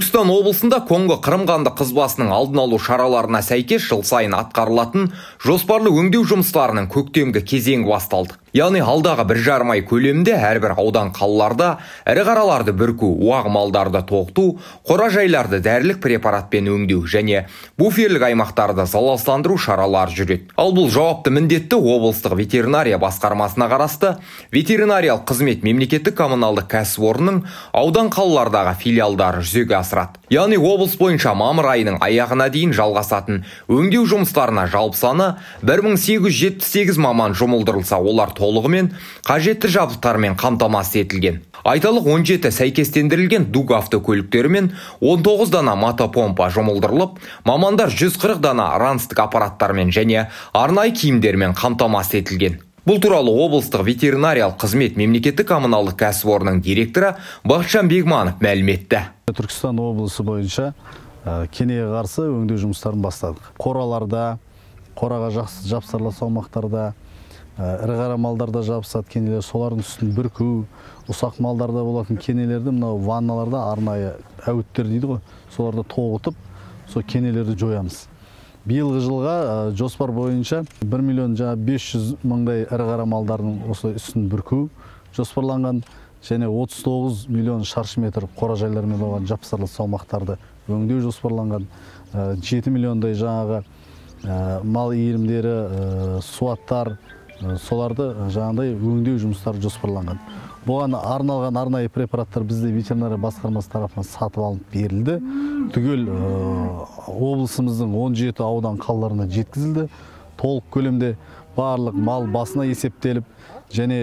Түркістан облысында Конго қырым қанды қызбасының алдын алу шараларына сәйкес жыл сайын атқарылатын жоспарлы өңдеу жұмыстарының көктемгі кезеңі басталды. Яғни алдағы 1,5 ай көлемінде әрбір аудан қалаларда ірі қараларды бүрку, уақ малдарды тоқту, қора жайларды дәрілік препаратпен өңдеу және буферлік аймақтарды залалсыздандыру шаралары жүреді. Ал бұл жауапты міндетті облыстық ветеринария басқармасына қарасты ветеринариялық қызмет мемлекеттік коммуналдық кәсіпорнының аудан қалалардағы филиалдары жүзеге асырады. Яғни облыс бойынша мамыр айының аяғына дейін жалғасатын өңдеу жұмыстарына жалпы саны 1878 маман жұмылдырылса, олар толығымен қажетті жабдықтармен қамтамасыз етілген. Айталық, 17 сәйкестендірілген ДУК автокөліктері мен 19 дана мотопомпа жұмылдырылып, мамандар 140 дана ранцтік аппараттармен және арнайы киімдермен қамтамасыз етілген. Бұл туралы облыстық ветеринариялық қызмет мемлекеттік коммуналдық кәсіпорнының директоры Бақытжан Бегманов мәлім етті. Түркістан облысы бойынша кенеге қарсы өңдеу жұмыстарын бастадық. Қораларда, қораға жапсарлас аумақтарда, ірі қара малдарда жабысады кенелер, солардың үстін бүрку, ұсақ малдарда болатын кенелерді мынау ванналарда арнайы әуіттер дейді ғой, соларды тоғытып, сол кенелерді жоямыз. Биылғы жылға жоспар бойынша 1 миллион 500 мыңдай ірі қара малдардың осылай үстін бүрку жоспарланған және 39 миллион шаршы метр қора жайлармен оған жапсарлас аумақтарды өңдеу жоспарланған, 7 миллиондай жаңағы мал иірімдері, суаттар, соларды жаңағыдай өңдеу жұмыстары жоспарланған. Бұған арналған арнайы препараттар бізде ветеринария басқармасы тарапынан сатып алынып берілді. Түгел облысымыздың 17 аудан қалаларына жеткізілді. Толық көлемде барлық мал басына есептеліп, және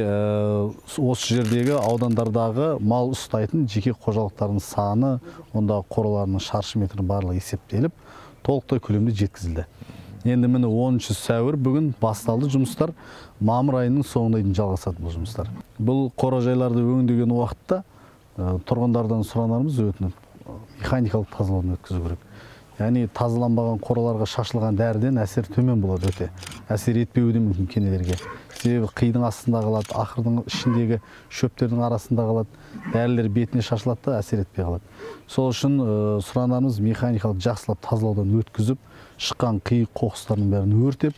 осы жердегі аудандардағы мал ұстайтын жеке қожалықтардың саны, ондағы қораларының шаршы метрі барлығы есептеліп, толықтай көлемде жеткізілді. Енді міне 10 сәуір бүгін басталды жұмыстар, мамыр айының соңына дейін жалғасады бұл жұмыстар. Бұл қора жайларды өңдеген уақытта тұрғындардан сұранарымыз, өтініп, механикалық тазалаудан өткізу керек. Яғни тазаланбаған қораларға шашылған дәріден әсер төмен болады өте. Әсер етпеуі де мүмкін кенелерге. Себебі қидың астында қалады, ақырдың ішіндегі шөптердің арасында қалады, дәрілер бетіне шашылады да әсер етпей қалады. Сол үшін сұранарымыз, механикалық жақсылап тазалаудан өткізіп, шыққан қи қоқыстардың бәрін өртеп,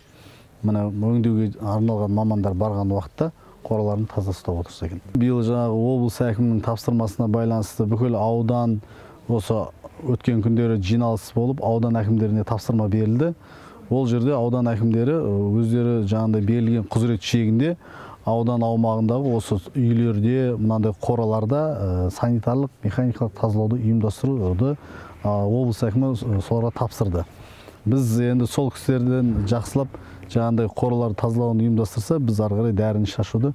мына өңдеуге арналған мамандар барған уақытта қораларын таза ұстап отырса екен. Биыл жаңағы облыс әкімінің тапсырмасына байланысты бүкіл аудан осы өткен күндері жиналыс болып, аудан әкімдеріне тапсырма берілді. Ол жерде аудан әкімдері өздері жаңағыдай берілген құзырет шегінде аудан аумағындағы осы үйлерде, мынандай қораларда санитарлық, механикалық тазалауды ұйымдастыруды облыс әкімі соларға тапсырды. Біз енді сол кісілерден жақсылап жаңағыдай қораларды тазалауын ұйымдастырса, біз ары қарай дәріні шашуды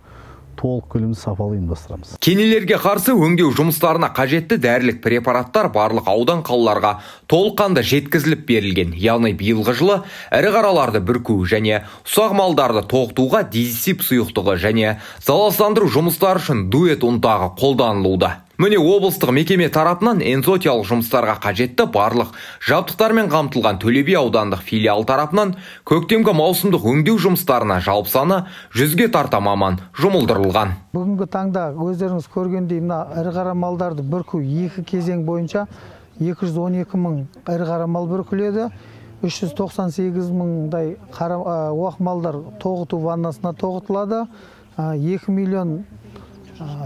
толық көлемде сапалы ұйымдастырамыз. Кенелерге қарсы өңдеу жұмыстарына қажетті дәрілік препараттар барлық аудан қалаларға толыққанды жеткізіліп берілген. Яғни биылғы жылы ірі қараларды бүрку және ұсақ малдарды тоқтуға дезисип сұйықтығы және залалсыздандыру жұмыстары үшін дуэт ұнтағы қолданылуда. Міне, облыстық мекеме тарапынан энзоотиялық жұмыстарға қажетті барлық жабдықтармен қамтылған Төле би аудандық филиалы тарапынан көктемгі маусымдық өңдеу жұмыстарына жалпы саны 100-ге тарта маман жұмылдырылған. Бүгінгі таңда өздеріңіз көргендей, мына ірі қара малдарды бүрку екі кезең бойынша 212 мың ірі қара мал бүркіледі. 398 мыңдай уақ малдар тоғыту ваннасына тоғытылады. 2 миллион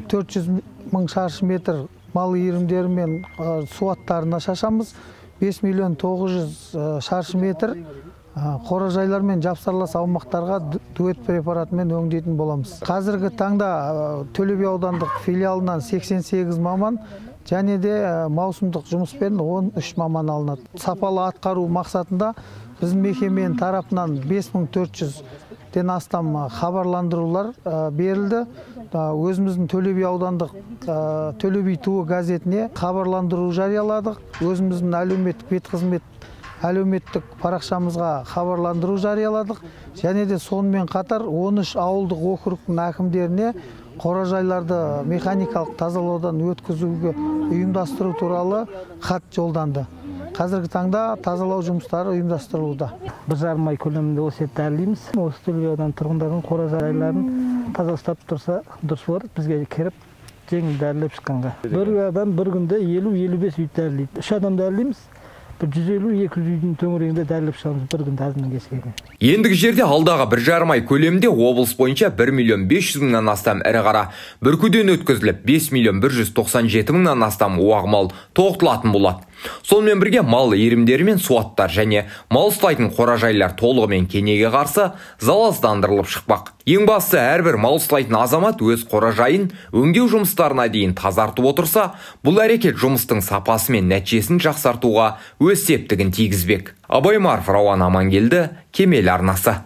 400 мың шаршы метр мал иірімдері мен суаттарына шашамыз. 5 миллион 900 шаршы метр қора жайлар мен жапсарлас аумақтарға дуэт препаратымен өңдейтін боламыз. Қазіргі таңда Төле би аудандық филиалынан 88 маман және де маусымдық жұмыспен 13 маман алынады. Сапалы атқару мақсатында біздің мекеменің тарапынан 5400-ден астам хабарландырулар берілді. Өзіміздің Төле би аудандық Төле би туы газетіне хабарландыру жарияладық. Өзіміздің әлеуметтік бет қызмет әлеуметтік парақшамызға хабарландыру жарияладық. Және де сонымен қатар 13 ауылдық округтің әкімдеріне қора жайларды механикалық тазалаудан өткізуге ұйымдастыру туралы хат жолданды. Қазіргі таңда тазалау жұмыстары ұйымдастырылуда. 1,5 ай көлемінде осы жерді дәрілейміз. Осы Төле би ауданы тұрғындарының қора жайларын таза ұстап тұрса дұрыс болар. Бізге кіріп Жеңіл дәрілеп шыққанға. Бір адам бір күнде 50-55 үй дәрілейді. 3 адам дәрілейміз. Бір 150-200 үйдің төңірегінде дәрілеп шығамыз бір күнде азаннан кешке дейін. Ендігі жерде алдағы 1,5 ай көлемінде облыс бойынша 1 500 мыңнан астам ірі қара бүркуден өткізіліп, 5 197 мыңнан астам уақ мал тоқтылатын болады. Сонымен бірге мал иірімдері мен суаттар және мал ұстайтын қоражайлар толығымен кенеге қарсы залалсыздандырылып шықпақ. Ең бастысы, әрбір мал ұстайтын азамат өз қоражайын өңдеу жұмыстарына дейін тазартып отырса, бұл әрекет жұмыстың сапасы мен нәтижесін жақсартуға өз септігін тигізбек. Абай Марф, Рауан Амангелді, Кемел арнасы.